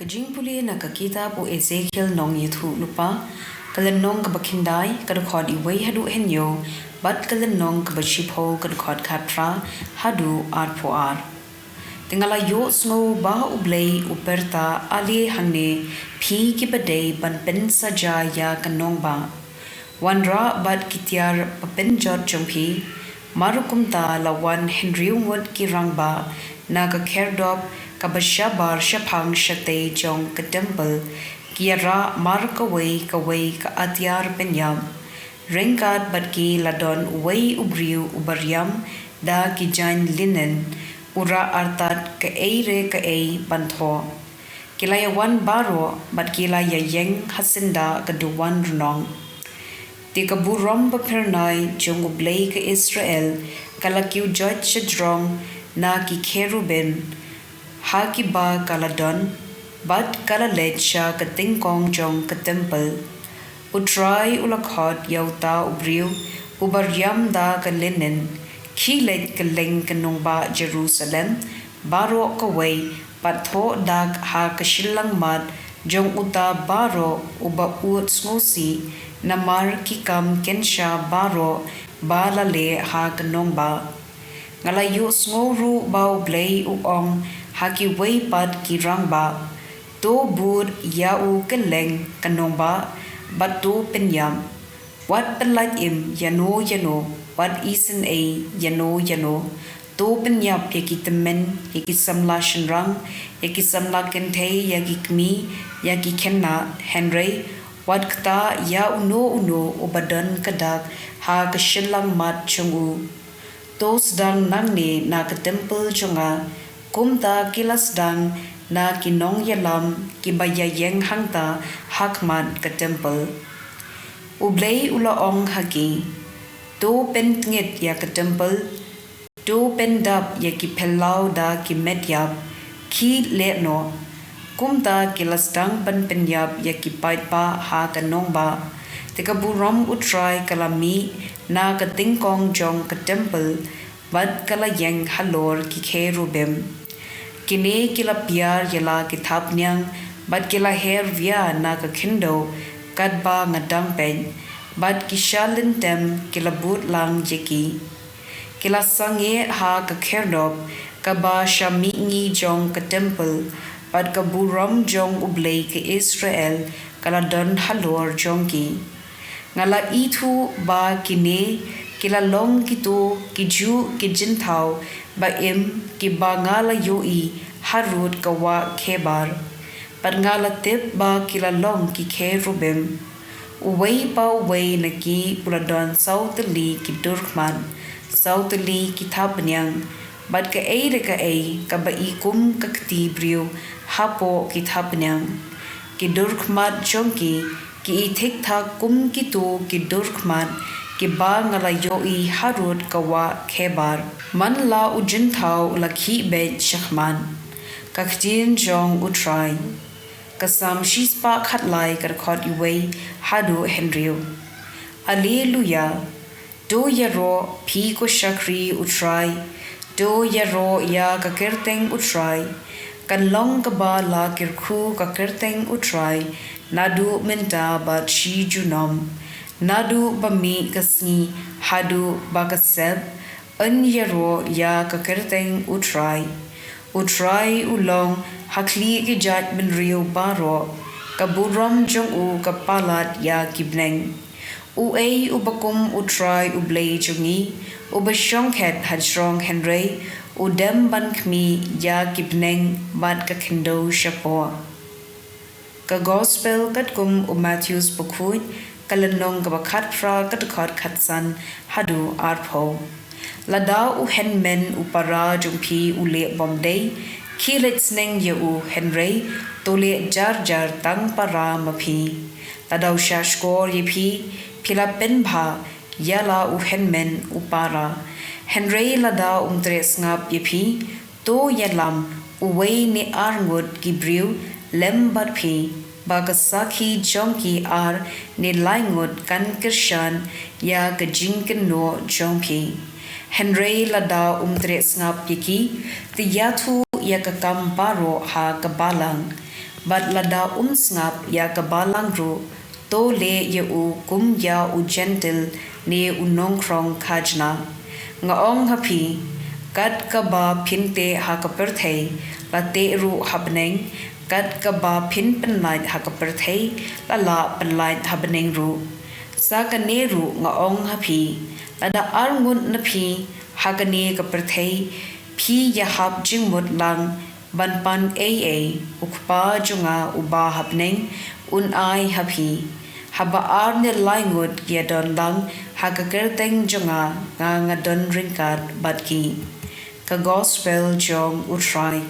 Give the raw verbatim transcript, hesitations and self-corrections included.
Jingpule na ka kitab u Ezekiel nongïathuhlypa, ka lynnong kaba khyndai, ka dkhot wei haduh hynñiew, bad ka lynnong kaba shiphew, ka dkhot khatphra haduh arphew ar. Te nga la ïohsngew ba U Blei u pyrta, ale hangne, phi kiba dei ban pynsaja ïa ka nongbah. Wanrah bad ki tiar ba pynjot jong phi, mar kumta la wan hynriew ngut ki rangbah na ka khyrdop kaba shabar shaphang shatei jong ka templ, ki ïarah mar kawei kawei ka atiar pynïap. Ryngkat bad ki la don uwei u briew uba riam da ki jaiñ linen, u rah artat kaei re kaei ban thoh. Ki la ïawan baroh, bad ki la ïaïeng ha syndah ka duwan rnong. Te ka burom baphyrnai jong U Blei ka Israel, ka la kiew joit shajrong na ki kherubim, ha kiba ka la don, bad ka la leit sha ka tyngkong jong ka templ. U Trai u la khot ïa uta u briew uba riam da ka linen, khie leit kylleng ka nongbah Jerusalem baroh kawei, bad thoh dak ha ka shyllangmat jong uta baroh uba ud sngewsih namar ki kam kynsha baroh ba la leh ha ka nongbah. Nga la ïohsngew ruh ba U Blei u ong ha kiwei pat ki rangbah, to bud ïa u kylleng ka nongbah, bad to pynïap. Wat pyllait im ïano ïano, wat isynei ïano ïano. To pynïap ïa ki tymmen, ïa ki samla shynrang, ïa ki samla kynthei, ïa ki kmie, ïa ki khynnah, hynrei wat ktah ïa uno uno uba don ka dak ha ka shyllangmat jong u. To sdang nangne na ka templ jong nga, kumta ki la sdang na ki nongïalam kiba ïaïeng hangta ha khmat ka templ. U Blei u la ong ha ki, to pyntngit ïa ka templ, to pyndap ïa ki phyllaw da ki met ïap, khie leh noh. Kumta ki la sdang ban pynïap ïa ki paidbah ha ka nongbah. Te ka burom U Trai ka la mih na ka tyngkong jong ka templ, bad ka la ïeng halor ki kherubim. Kine ki la piar ïa la ki thapniang, bad ki la her wia na ka khyndew, katba nga dang peit, bad ki sha lyntem ki la bud lang ïa ki. Ki la sangeh ha ka khyrdop kaba sha mihngi jong ka templ, bad ka burom jong U Blei ka Israel ka la don halor jong ki. Nga la ithuh ba kine ki la long kito kijuh ki jingthaw ba im kiba nga la ïohi harud ka wah khebbar. Bad nga la tip ba ki la long ki kherubim. Uwei pa uwei na ki u la don saw tylli ki dur khmat, saw tylli ki thapniang, bad kaei re kaei kaba i kum ka kti briew hapoh ki thapniang. Ki dur khmat jong ki, ki i thik thak kum kito ki dur khmat kiba nga la ïohi harud ka wah khebbar. Man la u jingthaw u la khih beit shakhmat. Ka ktien jong U Trai. Ka Salm shispah khatlai, ka dkhot wei haduh hynriew. Alleluia. To ïaroh, phi ko shakri U Trai. To ïaroh ïa ka kyrteng U Trai. Kan long kaba la kyrkhu ka kyrteng U Trai, naduh mynta bad shi junom. Naduh ba mih ka sngi haduh ba ka sep, yn ïaroh ïa ka kyrteng U Trai. U Trai u long ha khlieh ki jaitbynriew baroh, ka burom jong u ka palat ïa ki bneng. Uei uba kum U Trai U Blei jong ngi, uba shongkhet hajrong hynrei u dem ban khmih ïa ki bneng bad ka khyndew shapoh. Ka Gospel katkum u Mathaios bakhuid, ka lynnong kaba khatphra, ka dkhot khatsan haduh arphew. Lada u hynmen u para jong phi u leh bymdei, khie leit sneng ïa u, hynrei to leh jar jar tang para ma phi. Lada u shahshkor ïa phi, phi la pynbha ïa la u hynmen u para. Hynrei lada um treh sngap ïa phi, to ïalam uwei ne ar ngut ki briew lem bad phi, ba ka sakhi jong ki ar ne lai ngut kan kyrshan ïa ka jingkynnoh jong phi. Hynrei lada um treh sngap ïa ki, to ïathuh ïa ka kam baroh ha ka balang. bad lada um sngap ïa ka Balang ruh, to leh ïa u kum ïa u Jentil ne u nongkhrong khajna. Nga ong ha phi, kat kaba phin teh ha ka pyrthei, la teh ruh ha bneng, kat kaba phin pynlait ha ka pyrthei, la lah pynlait ha bneng ruh. Sa kane ruh nga ong ha phi, lada arngut na phi ha kane ka pyrthei, phi ïahap jingmut lang ban pan ei ei, u Kpa jong nga uba ha bneng un ai ha phi. Haba ar ne lai ngut ki ïadon lang ha ka kyrteng jong nga, nga nga don ryngkat bad ki. Ka Gospel jong U Trai.